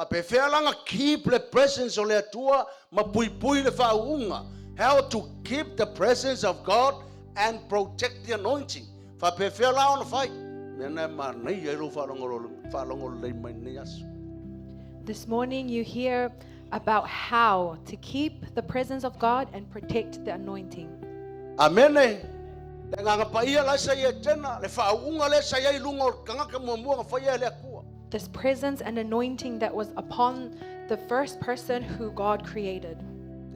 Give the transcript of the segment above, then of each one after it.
Faapefea la ona keep le presence o le Atua ma puipui le faauuga. How to keep the presence of God and protect the anointing. Faapefea la ona fai. Mea na e manaia ai lou faalogo lelei mai lenei aso. This morning you hear about how to keep the presence of God and protect the anointing. Amene. Le Agaga Paia la sa i Etena, le faauuga lea sa i ai i luga o le tagata muamua na faia e le Atua. This presence and anointing that was upon the first person who God created.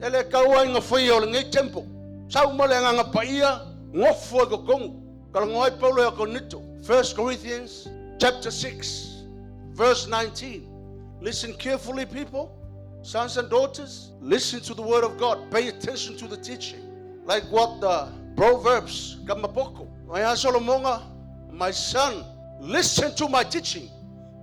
E le tau ai na faia o lenei temple. Sau ma le Agaga Paia, gofo i totonu. Talanoa ai Paulo ia Korinito. 1 Corinthians chapter 6 verse 19. Listen carefully, people, sons and daughters. Listen to the word of God. Pay attention to the teaching. Like what the Proverbs, Kamapoko. Mai a Solomonga, my son, listen to my teaching.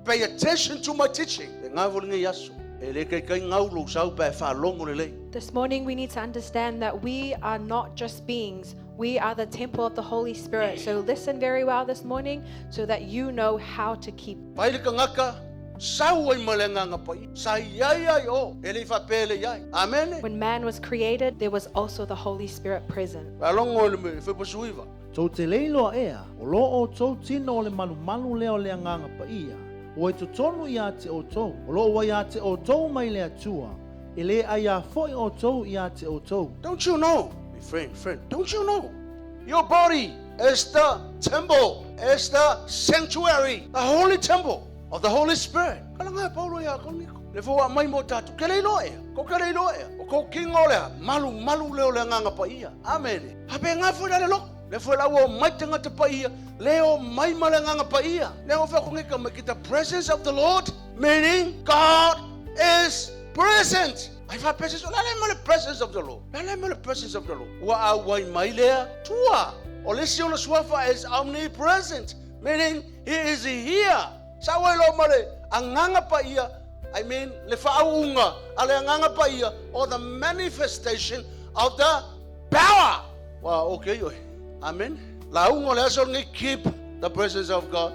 Pay attention to my teaching. Le ngā voli ngai aso. E le kai kai ngau lou sau pa e whalongo le lei. This morning we need to understand that we are not just beings, we are the temple of the Holy Spirit. So listen very well this morning so that you know how to keep. Pai le tagata, sau ai ma le Agaga Paia. Sa i ai ai o, e le i faapea e le i ai. Amene. When man was created, there was also the Holy Spirit present. Faalogo i le mea, Fepusuiva. Tou te le iloa ea, o lo outou tino o le malumalu lea o le Agaga Paia, ua i totonu ia te outou, o lo ua ia te outou mai le Atua, e le aiā foi outou ia te outou. Don't you know, my friend, friend, don't you know, your body is the temple, is the sanctuary, the holy temple of the Holy Spirit. Ka laga e Paulo ia Koriniko. Le fua mai mo tātou, ke le iloa ea, ko ke le iloa ea. O kou kinga o lea, malumalu lea o le Agaga Paia. Amene. Hape ngā fue le loko. Le fue la ua mai tagata paia, le o mai ma le Agaga Paia. Le o whakongi ka mai ki the presence of the Lord, meaning God is present. Ai fa presence, la le ma le presence of the Lord. La le ma le presence of the Lord. Ua auai mai lea tua. O le si ona suafa is omnipresent, meaning he is here. Sa wai lo ma le Agaga Paia, I mean le faauuga a le Agaga Paia, or the manifestation of the power. Wow, okay, oi. Amen. Lauga o le aso lenei, keep the presence of God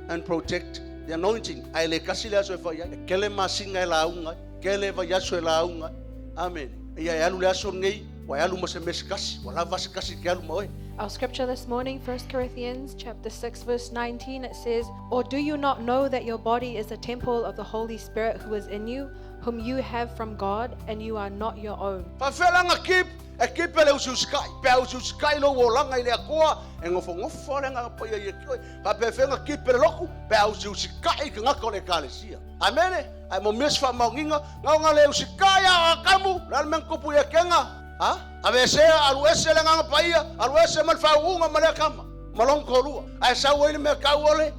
and protect the anointing. Ae le tasi le aso e fai ai. E kele masina e lauga ai. Kele vaiaso e lauga ai. Amen. Ia e alu le aso lenei, ua e alu ma se mea se tasi. Ua lava se tasi ke alu ma oe. Our scripture this morning, 1 Corinthians chapter 6 verse 19, it says, "Or do you not know that your body is a temple of the Holy Spirit who is in you, whom you have from God, and you are not your own?" Faafefea la ona keep e keep e le usiusikai. Pe a usiusikai lou olaga i le Atua, e nofonofo le Agaga Paia ia te oe. Faapefea ona keep e le lotu, pe a usiusikai tagata o le Ekalesia. Amene. Ae mo mea se faamaoniga, na ona le usikai a o Atamu, o le a le mea na tupu i Etena? Ha? Aveesea, alu ese le Agaga Paia, alu ese ma le faauuga ma lea tama, ma lona toalua. Ae sau ai le mea tau o le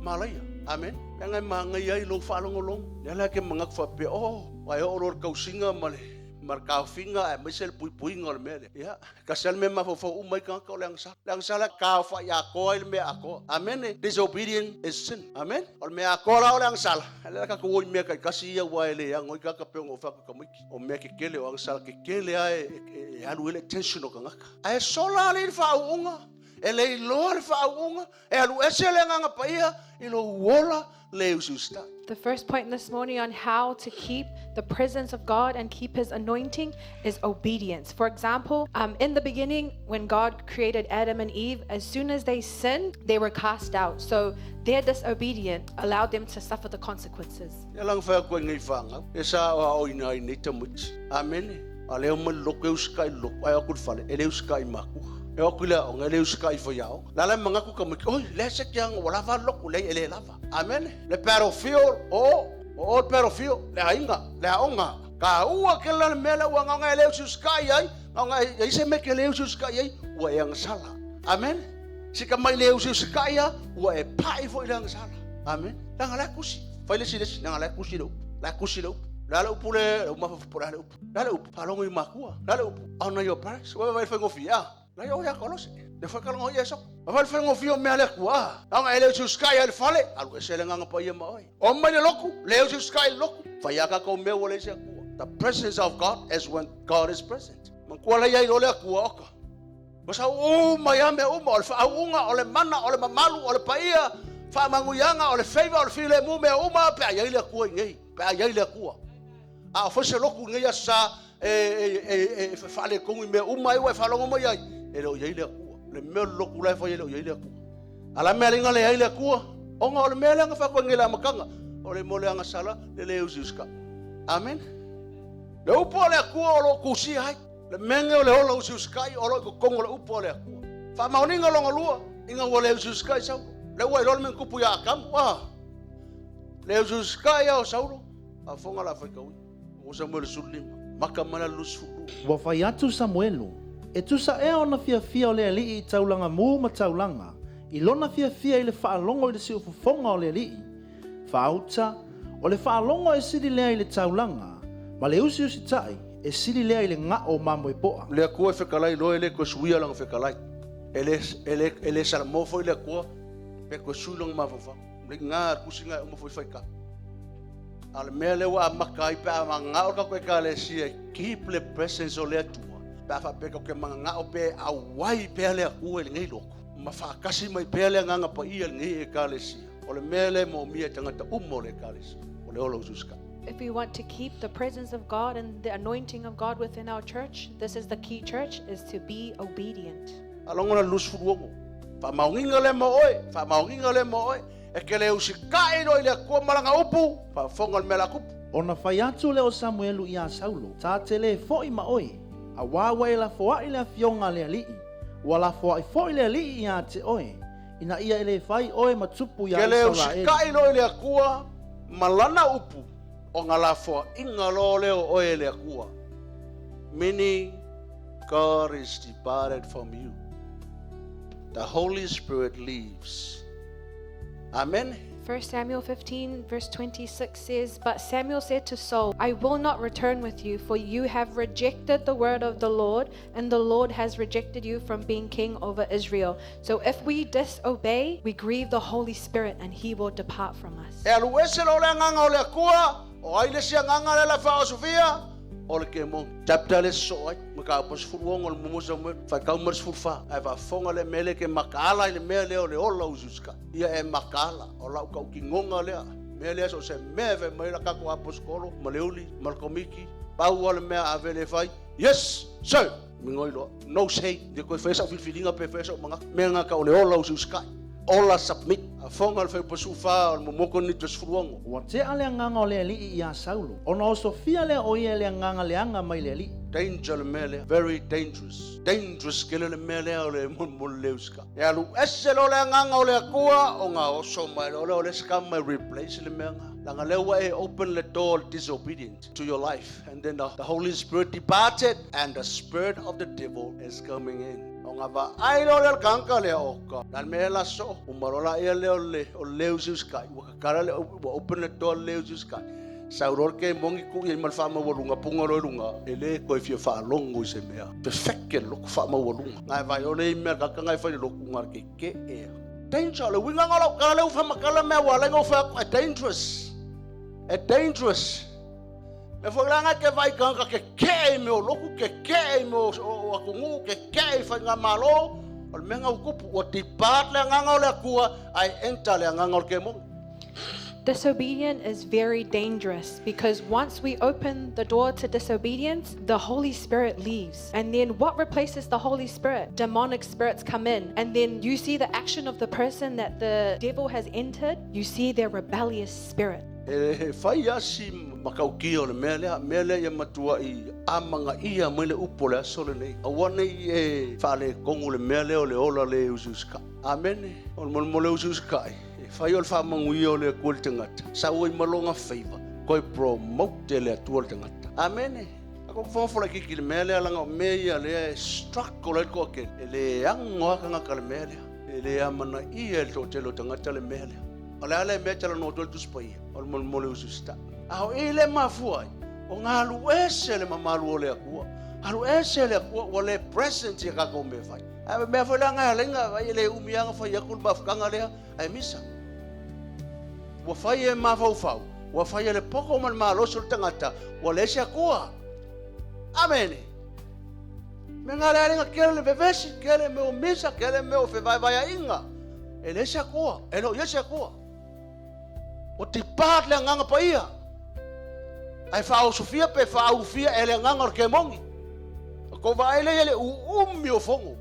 malaia. Amene. Leaga e manaia ai lou faalogologo. Lea la e te manatu faapea, oh, ua e oo loa i le tausiga ma le ma le taofiga aemaise le puipuiga o le mea lea. Ia, e tasi lava le mea e mafaufau uma ai tagata o le agasala. Le agasala e taofai atoa ai le mea atoa. Amene. Disobedient is sin. Amene. O le mea atoa la o le agasala, lea la tatou o i mea taitasi ia aua e le ano ai tagata pei ona ou fai atu i tamaiti. O mea tetele, o agasala tetele lava e alu ai le attention o tagata. Ae sola alii le faauuga, e le iloa le faauuga, e alu ese le Agaga Paia i lou ola le usiusitai. The first point this morning on how to keep the presence of God and keep His anointing is obedience. For example, in the beginning, when God created Adam and Eve, as soon as they sinned, they were cast out. So their disobedience allowed them to suffer the consequences. Ia la na fai atu ai nei fanau, e sa aoaoina ai nei tamaiti. Amene. A lea o mai le lotu e usikai i le lotu, ae o atu i le fale, e le usikai i matua. E o atu i le aoga, e le usikai i faiaoga. La la e manatu tamaiti, oi, lea se te aga ua lava le lotu, leai e le lava. Amene. Le battlefield, o, o le battlefield, le aiga, le aoga. Taua tele la le mea lea ua gaoga e le usiusikai ai, gaoga e i ai se mea e te le usiusikai ai, ua e agasala. Amene. Si ka mai le usiusikai a, ua e pai foi i le agasala. Amene. Leaga la e tusi. Fai le isi le isi, leaga la e tusi le upu. La e tusi le upu. Le a le upu le, le umafa po le a le upu. Le a le upu, faalogo i matua. Le a le upu, honor your parents. Ua vaai le faigofie a. La ia o ia Kolose. Le fai kalongo ia so. Vaai le faigofie o mea le Atua. Leaga e le usiusikai ai le fale, alu ese le Agaga Paia ma oe. O mai le lotu, le usiusikai le lotu. Fai a tatou mea ua leai se Atua. The presence of God is when God is present. Manatua la ia i lo le Atua oka. Ua sau uma ia mea uma, o le faauuga, o le mana, o le mamalu, o le paia, faamanuiaga, o le favor, o le filemu, mea uma pe a i ai le Atua i nei. Pe a iai le Atua. A o foi se lotu i lenei aso sa e faaletonu i mea uma ai ua e faalogo mai ai, e le o i ai le Atua. Le mea o le lotu la e fai e le o i ai le Atua. A o le a le mea e ala ai ona leai le Atua? Ona o le mea lea na fai atu ai nei i le amataga, o le mea o le agasala, le le usiusitai. Amene. Le upu a le Atua o lo o tusia ai. Le mea lenei o le ola usiusitai o lo o i totonu o le upu a le Atua. Faamaoniga lona lua, ina ua le usiusitai Saulo. Lea ua iloa le mea na tupu ia Atamu. Ah, le usiusitai lava o Saulo, faafofoga la faitauina. O Samuele 15, maka mai la le 22. Ua fai atu Samuelu, E tusa ea ona fiafia o le Alii i taulaga mū ma taulaga, i lona fiafia i le faalogo i le siufofoga o le Alii? Faauta, O le faalogo e sili lea i le taulaga, ma le usiusitai e sili lea i le gao o mamoe poa. Le Atua e fetalai loa e le toe suia lana fetalai. E le, e le, e le salamo foi le Atua pe toe sui lona mafaufau. Le iga le tusi na e uma foi faitau. A o le mea lea ua amata ai pe a mananao le tatou Ekalesia e keep le presence o le Atua, pe a faapea tatou te mananao pe auai pea le Atua i lenei lotu, ma faatasi mai pea le Agaga Paia i lenei Ekalesia. O le mea lea e moomia e tagata uma o le Ekalesia, o le ola usiusitai. If we want to keep the presence of God and the anointing of God within our church, this is the key church, is to be obedient. A lagona le 26. Faamaoniga lea mo oe, faamaoniga lea mo oe, e te le usitai loa i le Atua ma lana upu, faafofoga le mea la tupu. Ona fai atu lea o Samuelu iā Saulo, Ta te lē foʻi ma oe, auā ua e lafoaʻi le afioga a le Alii, ua lafoaʻi foʻi le Alii iā te oe, ina ia e lē fai oe ma tupu iā Ke le Isaraelu. usitai loa i le Atua ma lana upu, ona lafoaʻiga loa lea o oe e le Atua. Meaning God is departed from you. The Holy Spirit leaves. Amen. 1 Samuel 15, verse 26 says, But Samuel said to Saul, I will not return with you, for you have rejected the word of the Lord, and the Lord has rejected you from being king over Israel. So if we disobey, we grieve the Holy Spirit, and he will depart from us. E alu ese loa le agaga o le Atua, o ai le isi agaga lea o le a faaosofia? O le kemoni. Chapter lea e sosoo ai, mataupu 16 o le muamua Samuelu, faitau mai le 14. Ae faafofoga le mea lea e te mataala i le mea lea o le ola usiusitai. Ia e mataala, o lau tautinoga lea, mea lea so o se mea e fai mai la tatou aposetolo ma le uli ma le komiti, pau lava le mea ave lea e fai, Yes, sir! Migoi loa. No say. Ia toe faia sau filifiliga pe faia sau manatu. Mea na tau o le ola usiusitai. Ola submit. Faafofoga le fuaiupu 14 o le muamua Korinito 16. Ua tea le agaga o le Alii iā Saulo, ona osofia lea o ia i le agaga leaga mai le Alii. Danger le mea lea. Very dangerous. Dangerous tele le mea lea o le molimoli le usitai. E alu ese loa le agaga o le Atua ona oso mai loa lea o le isi tama e replace le mea na. Leaga lea ua e open le door o le disobedient to your life and then the Holy Spirit departed and the spirit of the devil is coming in. Ona vaai loa lea o le tagata lea, oh God, o le a le mea la soo? Uma loa laia lea o le o le usiusitai, ua tatala le ua open le door le usiusitai. Sau loa le kemoni tuu i ai ma le faamaualuga, puga loa i luga, e le toe fia faalogo i se mea. Fefeke le loto faamaualuga. Na e vaai ole i mea tagata na e fai le lotu na le kekee. Danger, o le uiga na o lau tala lea ua faamatala mea ua ala ai ona ou fai atu, e dangerous. E dangerous. Mea foi la na e te vaai i tagata kekee i mea o lotu, kekee i mea o atunuu, kekee i faigamalo, o le mea na ua tupu, ua depart le agaga o le Atua ae enter le agaga o le kemoni. Disobedient is very dangerous because once we open the door to disobedience, the Holy Spirit leaves. And then what replaces the Holy Spirit? Demonic spirits come in. And then you see the action of the person that the devil has entered, you see their rebellious spirit. E fai lava si matautia o le mea lea, mea lea ia matuai amanaia mai le upu o le aso lenei. Aua ne i e faaletonu le mea lea o le ola le usiusikai. Amene. O le molemole usiusikai, e fai o le faamanuia o le Atua i le tagata, sau ai ma lona favor, toe promote e le Atua le tagata. Amene. Tatou fofoga laitiiti i le mea lea, leaga o mea ia lea e struggle ai le toatele, e le ano lava tagata i le mea lea. E le amanaia e le toatele o tagata le mea lea. O le a le mea e talanoa atu ai le Tusi Paia? O le molemole usiusitai. A o i le mafua ai, o ga alu ese le mamalu o le Atua. Alu ese le Atua, ua le present ia tatou mea e fai. Ae mea foi la ga e ala ai ona vaai e le umi lava ona fai atu le mafutaga lea, ae misa. Ua fai e mafaufau, ua fai e le poto ma le malosi o le tagata, ua leai se Atua. Amene. Mea nga le alega kele le vevesi, kele mea o misa, kele mea o fevaevaeaiga. E leai se Atua, e le o i ai se Atua. Ua depart le agaga paia. Ai whaosofia pe whaaufia e le nganga o ke mongi. O ko vaele ia le uumi o fongo.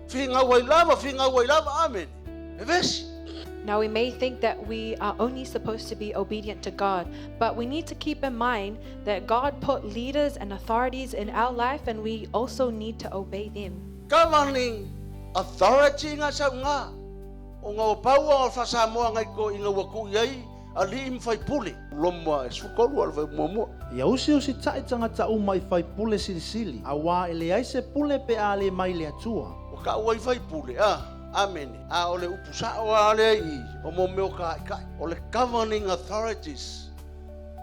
Whinga wai lava, whinga wai lava, amen. E vesi. Now, we may think that we are only supposed to be obedient to God, but we need to keep in mind that God put leaders and authorities in our life, and we also need to obey them. Governing authority ngā sau ngā. O ngā o paua o whasamoa ngai ko i ngā waku i ai, a li im whai pule. Loma e sukolu ala whai mua. Ia usi usi ta'i tangata uma i whai pule silisili, a wā e le ai se pule pe a le mai le atua. O ka ua i whai pule, a, amen. A o le upu sao a le i, o mo meo ka ai kai. O le governing authorities.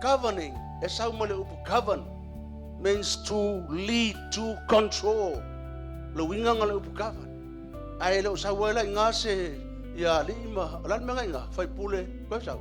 Governing, e sau ma le upu govern, means to lead, to control. Le winga nga le upu govern. Ai le o sau ai la i ngā se, ia li ma, lan menga inga, whai pule, koe sau.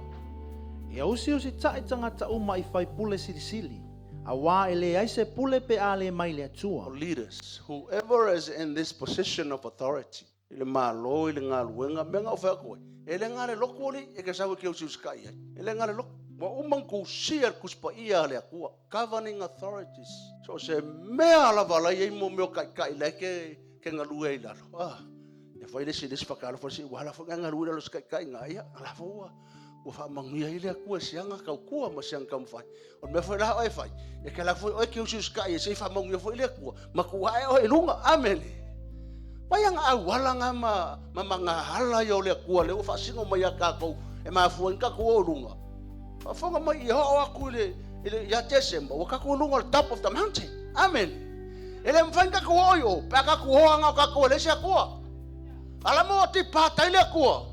Ia usi usi ta'i tangata uma i whai pule silisili, a wā e le ai se pule pe a le mai le atua. Leaders, whoever is in this position of authority, i le malo, i le ngā luenga, menga o whea koe. E le ngā le loku oli, e ke sau e ke usi usi kai ai. E le ngā le loku. Wa umang ku sia kuspa ia le akua. Governing authorities. So se mea la wala i mo meo kai kai le ke ngā lue i lalo. Ah, e whai le si le whakalo whai si wala whai ngā lue lalo si kai kai ngā ia. Ala whaua. Ua wha manguia i le akua sianga kau kua ma sianga kau mwhai. O mea whai laha oe whai. E ke la whai oe ke usi usi kai e se wha manguia whai le akua. Ma kua e oe lunga. Amen. Mai anga au wala ngā ma ngā hala i o le akua le o whasingo mai a kākou e mafua inga kua o lunga. Whafonga mai i ho aku i le ia Desemba, wa kākou lunga o top of the mountain. Amen. E le mwhainga kua oi o, pā kākou hoa ngā kākou le se akua. Ala mo ti pātai le akua.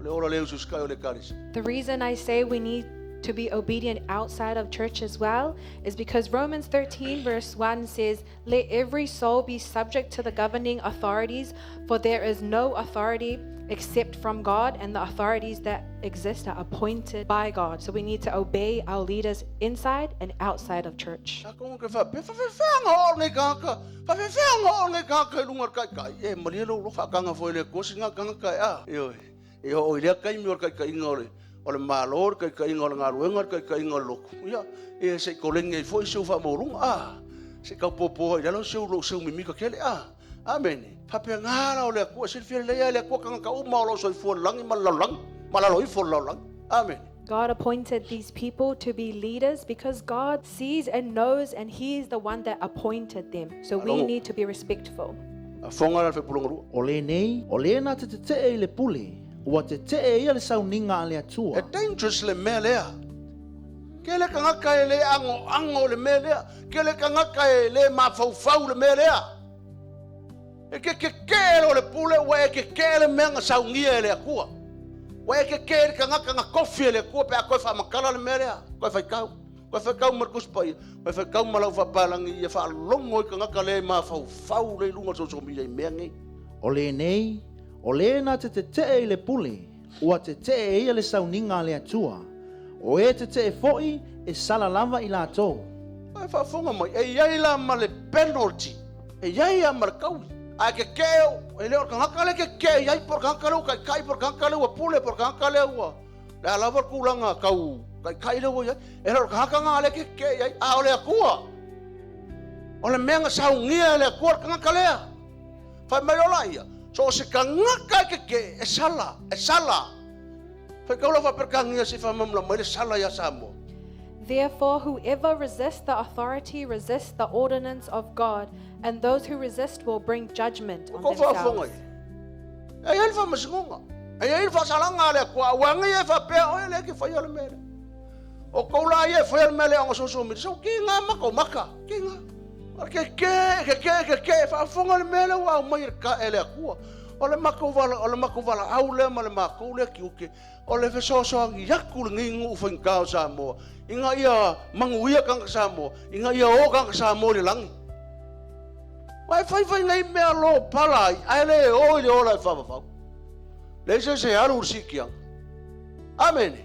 Le ora le usu skai o le karisa. The reason I say we need to be obedient outside of church as well is because Romans 13 verse 1 says, "Let every soul be subject to the governing authorities, for there is no authority except from God, and the authorities that exist are appointed by God." So we need to obey our leaders inside and outside of church. E o i lea kai mi o kai kai inga o le malo, kai kai inga o le ngaluenga, kai kai inga o le loku. Ia, e se kolenge i foi seu whaamorunga, ah, se kau popoa i lalo seu lo seu mimika kele, ah, amen. Whapea ngā o le akua, se whia lea le akua kanga ka uma o lo soi fua langi ma lau langi, ma lalo i fua lau langi. Amen. God appointed these people to be leaders because God sees and knows, and He is the one that appointed them. So we need to be respectful. A whonga la whepulonga rua. O le nei, o le nā te te te e le pule, ua te te e ia le sauninga a le atua. E dangerous le mea lea. Ke le kangaka e le ango ango le mea lea. Ke le kangaka e le mafaufau le mea lea. E ke ke ke lo le pule, ua e ke ke le mea nga saungia e le akua. Ua e ke ke le kangaka nga kofi e le akua pe a koe whamakala le mea lea. Koe whaikau. Koe whaikau markus pai. Koe whaikau malau whapalangi ia whaalongo i kangaka le mafaufau le lunga so so mila i mea ngei. O le nei, o le nā te te te e le pule, ua te te e ia le sauninga a le atua. O e te te e foi e sala lava i lātou. Ai whaafonga mai, e iai la ma le penalty, e iai a ma le kauli. Ai ke keo, e leo kangaka le ke ke, iai por kangaka le kai kai por kangaka le ua pule por kangaka le ua. Le alava kulanga kau kai kai le ua iai. E leo kangaka ngā le ke ke iai, a o le akua. O le mea nga saungia le akua kangaka lea. Whai mai ola ia. So se kangaka ke ke, e sala, e sala. Whai kaula whaperkangia si whamamla mai le sala ia Samoa. Therefore, whoever resists the authority resists the ordinance of God, and those who resist will bring judgment on themselves. E ai le whamasingonga. E ai le whasalanga le kua wanga e whapea oe le ke whai o le mele. O kaula ia e whai o le mele o soso miri. So ki ngā maka o maka. Ki ngā. Ke ke, ke ke, ke ke, whaafonga le mele ua au mai ka e le akua. O le mako wala, o le mako wala au le ma le mako le ki uke. O le fesoasoangi yaku le ngingu u whainga o Samoa. Inga ia mangu ia kanga Samoa. Inga ia o kanga Samoa le langi. Mai whai whai ngai mea lo pala ai, ai le o i le ola e whawawhau. Le se se aru ur sikiang. Amen.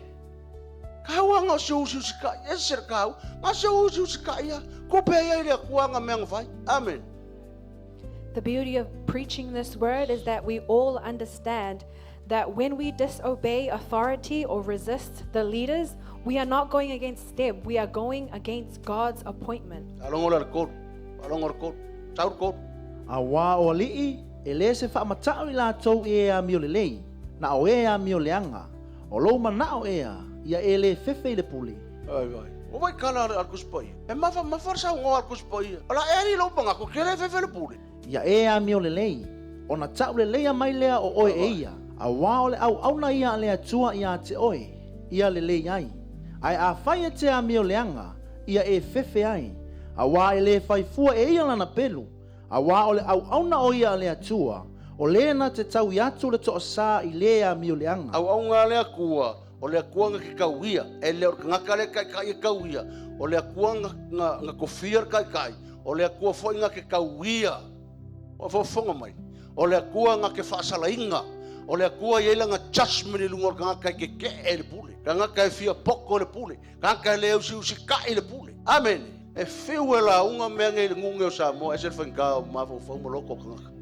Kau anga se usi usi kai, e se kau, ngā se usi usi kai ia, ko pē ia i le akua ngā mea ngawhai. Amen. The beauty of preaching this word is that we all understand that when we disobey authority or resist the leaders, We are not going against step, we are going against God's appointment. Faalogo le alu 3, faalogo le 3, sau le 3. Auā o aliʻi, e lē se faamataʻu i latou i e amio lelei, na o e amio leaga. O lou manaʻo ea, ia e lē fefe i le pule. Ai vai. Ua vai kala a le Kusi Paia. E mafamafa le saunoa a le Kusi Paia. O la ea ni lou manatu, ke le fefe le pule. Ia e amio lelei, ona taʻu leleia mai lea o oe e ia, auā o le ʻauʻauna ia a le Atua iā te oe, ia lelei ai. Ae afai e te amio leaga, ia e fefe ai, auā e lē fai fua e ia lana pelu, auā o le ʻauʻauna o ia a le Atua, o lē na te taui atu le toʻasā i lē amio leaga. Auauna a le Atua, o le Atua na ke kauia, e le o le kanaka le kaikai e kauia, o le Atua na, na, na kofia le kaikai, o le Atua foi na ke kauia. Ua faafofoga mai, o le Atua na ke faasalaina, o le Atua e i ai lana judgment i luga o le tagata e kekeʻe i le pule, tagata e fia poto i le pule, tagata e le usiusikai i le pule. Amene. E fiu e lauga mea nei i le nuu nei o Samoa, ese le faigata o mafaufau ma loto o tagata.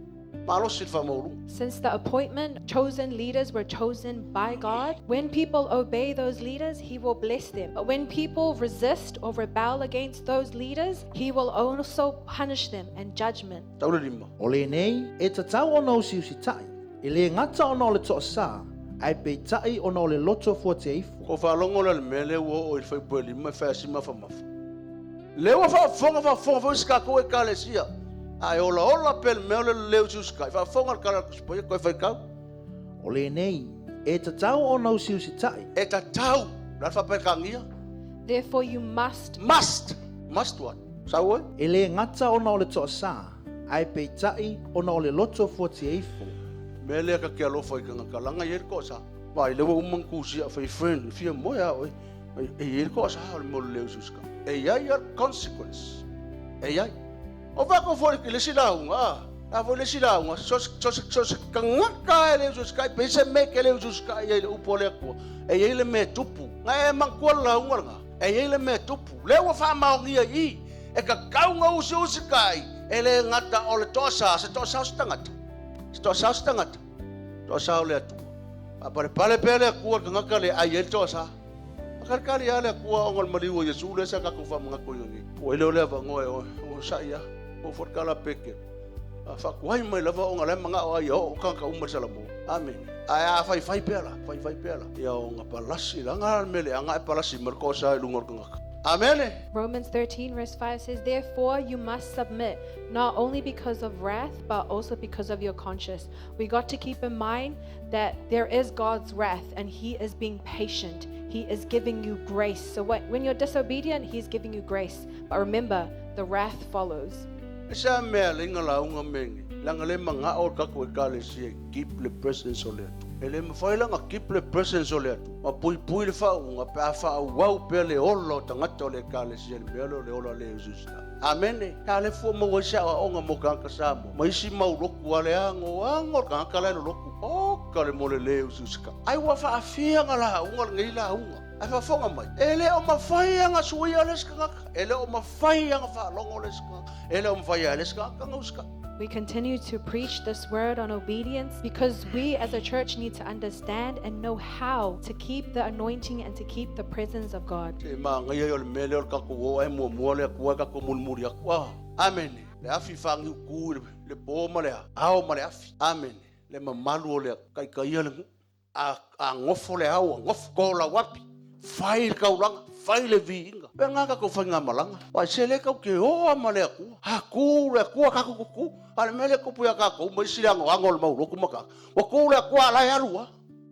Malosi le faamaualuga. Since the appointment, chosen leaders were chosen by God. When people obey those leaders, He will bless them. But when people resist or rebel against those leaders, He will also punish them and judgment. Tau le lima. O lenei, e tatau ona usiusitaʻi, e lē gata ona o le toʻasā, ae peitai ona o le loto fuateaifo. Ko faalogo la le mea lea ua oo i le faipoe lima e fai a si mafamafa. Lea ua faafofoga faafofoga foi si tatou Ekalesia, a e olaola pea le mea o le lelei usiusitai, faafofoga le tala a le Tusi Paia toe faitau. O lenei, e tatau ona usiusitaʻi. E tatau, o le a le faaperetania? Therefore you must. Must! Must what? Sau oe? E lē gata ona o le toʻasā, ae peitai ona o le loto fuateaifo. Mea lea ta te alofa i tagata laga e i ai le toasa. Vaai, lea ua uma ona tusia fai friend, fia moe a oe. E i ai le toasa o le mea o le leo usiusitai. E i ai a le consequence. E i ai. O fai foi i le isi lauga, a, a foi le isi lauga, so se tagata e le usiusitai, pe i se mea e te le usiusitai ai i le upu a le Atua, e i ai le mea e tupu. Na e manatua le lauga lena, e i ai le mea e tupu. Lea ua faamaonia i i, e tatau ona usiusitai, e le gata o le toasa, se toasa o se tagata. Se toasa o se tagata, toasa o le Atua. Faapalepale pea le Atua i le tagata le ai ai le toasa. Faatalitali lava le Atua ona o le maliu o Iesu lea sa tatou faamanatuina nei. Ua ile o le avanoa e onosai lava. Ua foi le tala a Petero, a faatuai mai lava ona la e manao ai ia oo tagata uma i le Salamo. Amene. Ae a faifai pea la, faifai pea la, ia ona palasi la le mea leaga ae palasi mai le toasa i luga o le tagata. Amene. Romans 13 verse 5 says, Therefore you must submit, not only because of wrath, but also because of your conscience. We got to keep in mind that there is God's wrath and He is being patient. He is giving you grace. So what, when you're disobedient, He's giving you grace. But remember, the wrath follows. E se mea le inga lauga me nei, leaga le manao o le tatou Ekalesia e keep le presence o le Atua. E le mafai la ona keep le presence o le Atua ma puipui le faauuga pe a faaauau pea le ola o tagata o le Ekalesia i le mea lea o le ola le usiusita. Amene. A le fua maua ai se aoaoga mo tagata Samoa ma isi mau lotu a le anoano le tagata la e lolotu. Oka le mo le le usiusika. Ai ua faafia na lauga lenei lauga. Ae faafofoga mai, e le o mafai ona suia le isi tagata, e le o mafai ona faalogo le isi tagata, e le o mafai e le isi tagata ona usitai. We continue to preach this word on obedience because we as a church need to understand and know how to keep the anointing and to keep the presence of God. Se manaia ia o le mea lea o le tatou o ae muamua le Atua ae tatou mulimuli atu. Ah, amene. Le afi fagiutu i le po ma le ao ma le afi. Amene. Le mamalu o le taitaia le nuu. A, a nofo le ao, a nofo to lau api, fai le taulaga, fai le viiga. Pea ngā tatou faigamalaga. Uai se le tau te oa ma le Atua. A tu le Atua tatou tutu. A le mea lea tupu ia tatou ma isi le anoano o le mau lotu ma tatou. Ua tu le Atua a la e alu a.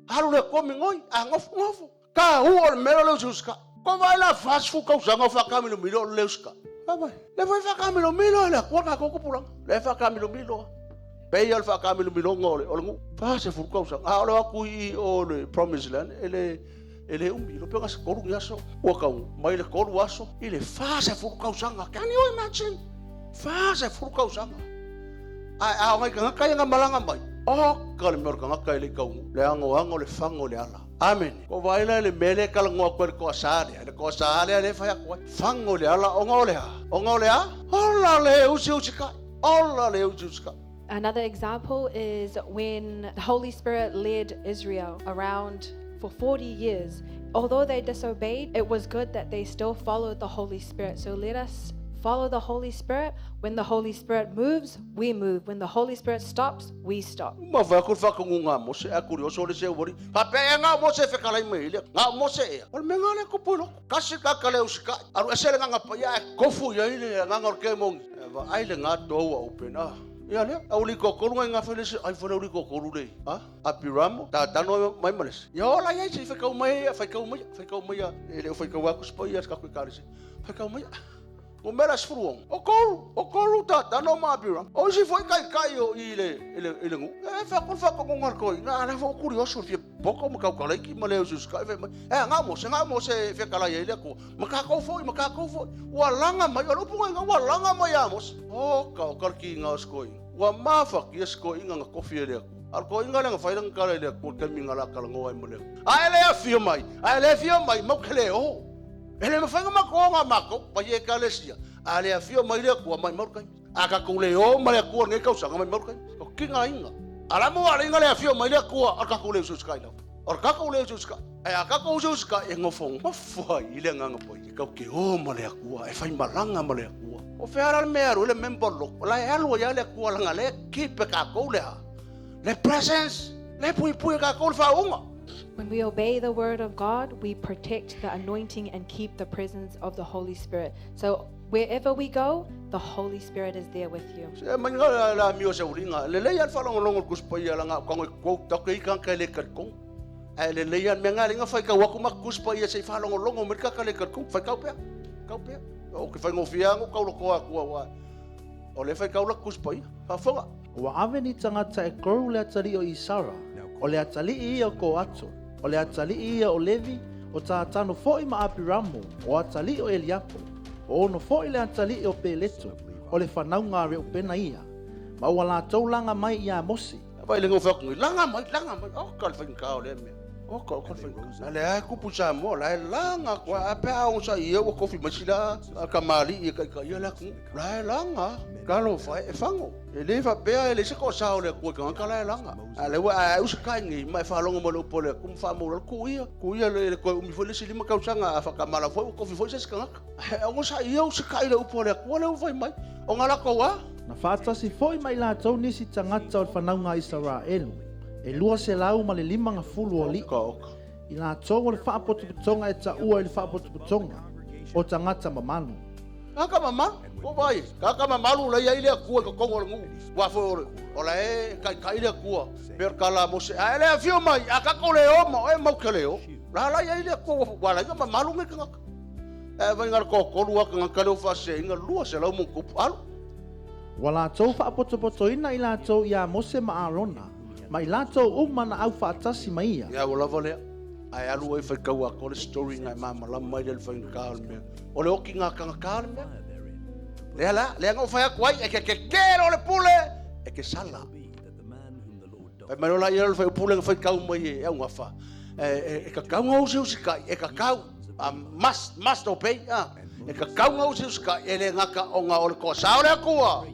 Alu le Atua migoi, a nofo, nofo. Taua o le mea lea o le usiusitai. Ko vaai la 40 tausaga o faataamilomilo o le usitai. Vaai, lea foi faataamilomilo e le Atua le tatou tupulaga. Lea e faataamilomilo lava. Pei o le faataamilomiloga o le o le nuu. 40 tausaga. A o le o atu i o le Promised Land, e le e le umi. Iloa pe na se tolu ni aso. Ua tau mai le tolu aso i le 40 tausaga. Can you imagine? 40 tausaga. Ae a o nai tagata ia na malaga mai, oka le mea o le tagata e le i taunuu. Le anoano le faga o le ala. Amene. Ko vaai la i le mea lea e talanoa atu ai le toasa lea, le toasa lea lea e fai atu ai. Faga o le ala, ona o le a? Ona o le a? Ola le usiusikai. Ola le usiusikai. Another example is when the Holy Spirit led Israel around for 40 years. Although they disobeyed, it was good that they still followed the Holy Spirit. So let us follow the Holy Spirit. When the Holy Spirit moves, we move. When the Holy Spirit stops, we stop. Ma vai ko whakangunga mo se akuri o sore se wori. Pa pe nga mo se whekalai mai le. Nga mo se e. O me nga le ko pulo. Kasi ka kale usika. Aru esele nga pa ya kofu ya ile nga nga ke mo. Va ai le nga to wa open ah. Ia le, au li kokolu ngai ngā whele se, ai whele uli kokolu le. Ha? Apiramo, tā tano mai malese. Ia ola ia se whaikau mai, whaikau mai, whaikau mai, e le whaikau aku spa ia skaku i kāre se. Whaikau mai. O mera sfuruong. O kolu tā tano ma apiramo. O isi foi kai kai o i le, i le, i le ngu. E whakul whakau ngā koi. Ngā ala whau kurioso fia poko ma kau kalai ki ma leo suskai whai mai. E ngā mo se, ngā mo se whekala ia ile ko. Ma ka kau foi, ma ka kau foi. Ua langa mai, o lupunga inga, ua langa mai a mos. O ka o karki inga o skoi. Ua mafa ki e skoi inga nga kofi e lea ku. Al ko inga lenga whairanga kala lea ku kemi nga la kala ngoa e mo lea. A ele a fio mai, a ele a fio mai, mau kele o. Ele ma whainga mako o ngā mako, pa ye ka lesia. A ele a fio mai lea ku a mai maru kai. A ka kule o ma lea ku nge kausanga mai maru kai. O ki ngā inga. A la mua inga lea fio mai lea ku a ka kule usu skai lau. O ka kule usu skai. E a ka kule usu skai e ngofo ngofo i le nganga poi. E kau ke o ma lea ku e whai malanga ma lea ku. O wheara le mea ru le member loko. O la e alua ia lea ku langa le ki pe ka kou lea. Le presence. Le pui pui ka kou le whaunga. When we obey the word of God, we protect the anointing and keep the presence of the Holy Spirit. So wherever we go, the Holy Spirit is there with you. Se mai ngā la mio se uringa. Le lei al whalongolongo kuspa ia langa kongo kou toke i kan ka le karkong. Ai le lei al mea ngā linga whai kau aku mak kuspa ia se i whalongolongo me ka ka le karkong. Whai kau pea. Kau pea. O ke whai ngofia ngo kau loko aku awa. O le whai kau la kuspa ia. Whafonga. Ua ave ni tagata e kolu le atalii o Isara, o le atalii ia o Koato, o le atalii ia o Levi, o Tatano fo'i ma Apiramo, o atalii o Eliapo, o ono fo'i le atalii o Peleto, o le fanauga a Reupena ia. Ma ua latou laga mai iā Mose. Vai le ngofo aku langa mai, langa mai. O ka le whainga o le mea. O ka o ka le whainga. Le ai kupu sa mo la langa kwa a pe au sa ia o kofi masila a ka mali ia kai kai ia la ku. La langa. Ka lo fai e fango. E le fa pea e le se ko sa o le ku ka ka la langa. A le wa a usa kai ngi mai fa longo mo lo pole ku fa mo ku ia. Ku ia le ko umi fo le silima ka usanga a fa ka mala fo kofi fo se ska. E o sa ia usa kai le upo le ku le fai mai. O ngala ko wa. Na faatasi fo'i ma i latou nisi tagata o le fanauga a Isaraelu, e 250 o ali'i. Oka oka. I latou o le faapotopotoga e taʻua i le faapotopotoga o tagata mamalu. Kaka mamalu, ko vai, kaka mamalu la ia ile akua ko kongo le ngu. Wa fo o la e kai kai le akua. Per kala mo se a le afio mai, a ka ko le o ma e mau ke le o. La la ia ile akua wa la ia mamalu nge ka. E vai ngar ko ko lua ka ka le o fa se inga lua se la mo ko alu. Ua latou faapotopotoina i latou iā Mose ma Arona, ma i latou uma na aufaatasi ma ia. Ia o lava lea. Ai alu ai whai kau a kore story ngai mama la mai le whai ka o le mea. O le oki ngā kanga ka le mea. Lea la, lea ngau whai aku ai, e ke ke kero le pule, e ke sala. Whai mai lola ia le whai pule ngā whai kau mai e au ngā wha. E ka kau ngā usi usi kai, e ka kau, must obey, E ka kau ngā usi usi kai, e le ngaka o ngā ole koa sao le akua.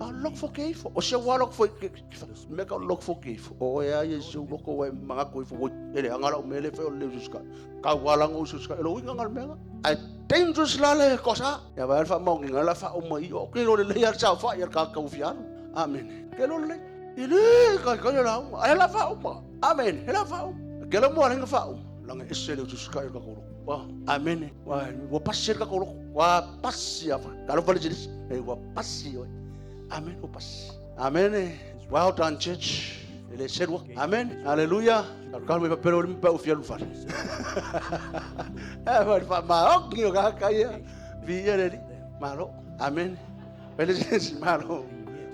A lok fo ke ifo. O se wa lok fo ke me ka lok fo ke ifo. O e ai se loko wa manga ko ifo ele anga la mele fe o le usi ka. Ka wa la ngo usi ka. Lo inga ngal menga. Ai dangerous la le kosa. Ya va fa mo nginga la fa o mai o ke lo le ya sa fa ya ka ka ufiano. Amen. Ke lo le. Ile ka ka la ai la fa o ma. Amen. La fa o. Ke lo mo nga fa o. La nga ese le usi ka ka ko. Wa amen. Wa wa passe ka ko. Wa passi fa. Ka lo fa le e wa passi oi. Amen. O passi. Amen. Well done, church. Ele serua. Amen. Hallelujah. Ka me papero le pa ufia lu fale. E va fa ma o ki o ka ka ia. Vi ia le malo. Amen. Ele se malo.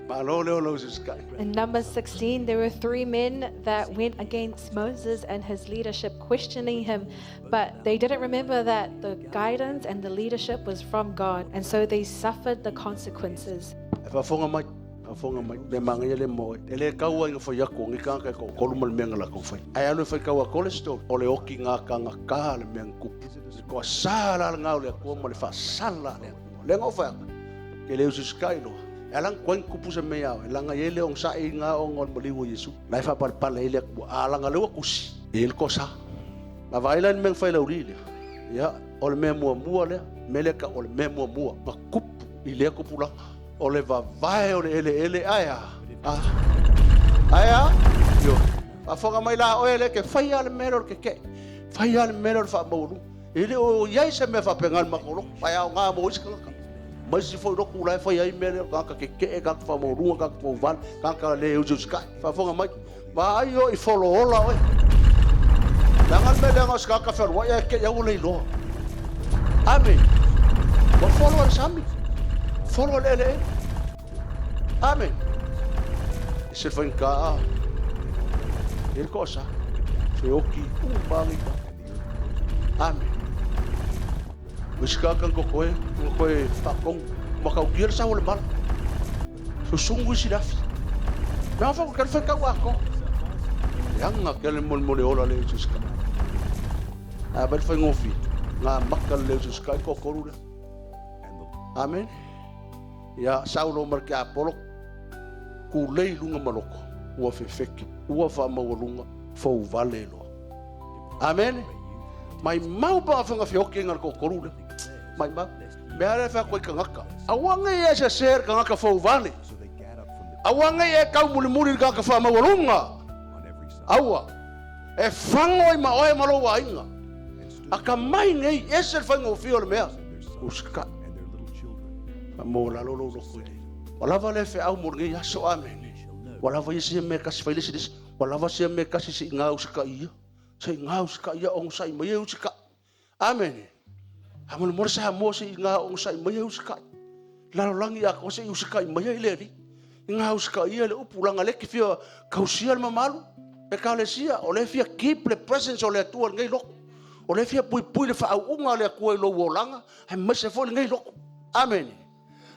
Malo le o lo sky. In Numbers 16, there were 3 men that went against Moses and his leadership, questioning him, but they didn't remember that the guidance and the leadership was from God, and so they suffered the consequences. E whafonga mai, whafonga mai, me manga ia le moe. E le kaua inga whai ako, ngi kanga kai ko kolu mal menga la kau whai. Ai alu whai kaua kole story, o le oki ngā kanga kā le menga kupu. Le koa sala le ngau le akua ma le whasala le akua. Le ngau whai ako, ke le usu sky loa. E alang koen kupu se mea au, e langa i ele ong sa i ngā ong on maliwa Yesu. Lai wha pale pale ele akua, a langa lewa kusi, e ele kosa. Ma vaai la i le mea na fai e le aualii lea. Ia, o le mea muamua lea, mea lea e tau o le mea muamua na tupu i lea tupulaga, o le vavae o le eleele, ae a? A? Ae a? Ioe. Faafofoga mai la oe lea e te faia lava le mea lea o le tetee, faia lava le mea lea o le faamaualuga. E le o i ai se mea faapena i le matou lotu, ae aoga mo isi tagata. Ma isi foi lotu la e fai ai mea lea o tagata tetee, tagata faamaualuga, tagata fouvale, tagata le usiusikai. Faafofoga mai, vaai oe i folo ola oe. Leaga le mea lea na o se tagata fealuai ae te i a ua le iloa. Amene. Ua folo e le sami, folo e le eleele. Amene. E se faigata e le toasa, feoti uma lava nei mea. Amene. O isi tagata na totoe, na toe faatonu, matautia le sau o le mala. Susunu isi i le afi. Mea fa ke whakau atoa. Leaga tele molemole ola le usiusikai. A vai le faigofie, ngā maka le usiusikai toatolu lea. Amen. Ia, Saulo ma le tiapolo, tulei i luga ma loko, ua fefeke, ua faamaualuga, fouvale loa. Amene. Maimau pa whanga whioki ngā toatolu lea. Maimau. Mea lea whea koe tagata. Aua nei e sese le tagata fouvale. Aua nei e taumulimuli le tagata faamaualuga. Aua. E fago ai ma oe ma lou aiga. Akamai nei, ese le faigofie o le mea. Usikai. Faamaualalo lou loto i le. Ua lava lea feau mo lenei aso. Amene. Ua lava ia sia mea e tasi fai le isi le isi. Ua lava sia mea e tasi se i gausikai ia. Se i gausikai ia onosai mai e usikai. Amene. Faamolemole Samoa se i onosai mai e usikai. Lalolagi atoa se i usikai mai ai le Alii. I ngā usikai ia le upu, leaga lea e te fia tausia le mamalu, Ekalesia, o lea e fia keep le presence o le Atua i lenei lotu. O lea e fia puipui le faauuga a le Atua i lou olaga, aemaise foi lenei lotu. Amene.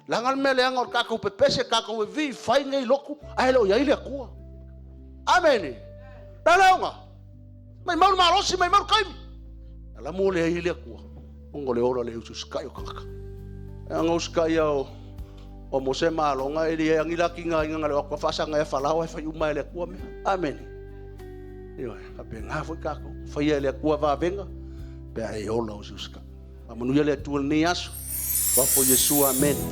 Leaga le mea leaga o le tatou pepese, tatou vevii, fai nei lotu, ae le o i ai le Atua. Amene. Le a le aoga? Maimau le malosi, maimau le taimi. Ala mo le ai le Atua, ona o le ola le usiusikai o tagata. Leaga usikai ia o o Mose ma Alona e le agi la kinga inga ngale o faasaga e Farao e fai uma e le Atua mea. Amene. Ioe, faapena foi tatou. Faia e le Atua vavega, pe a e ola usiusikai. Faamanuia le Atua i lenei aso. Fafo Iesu. Amene.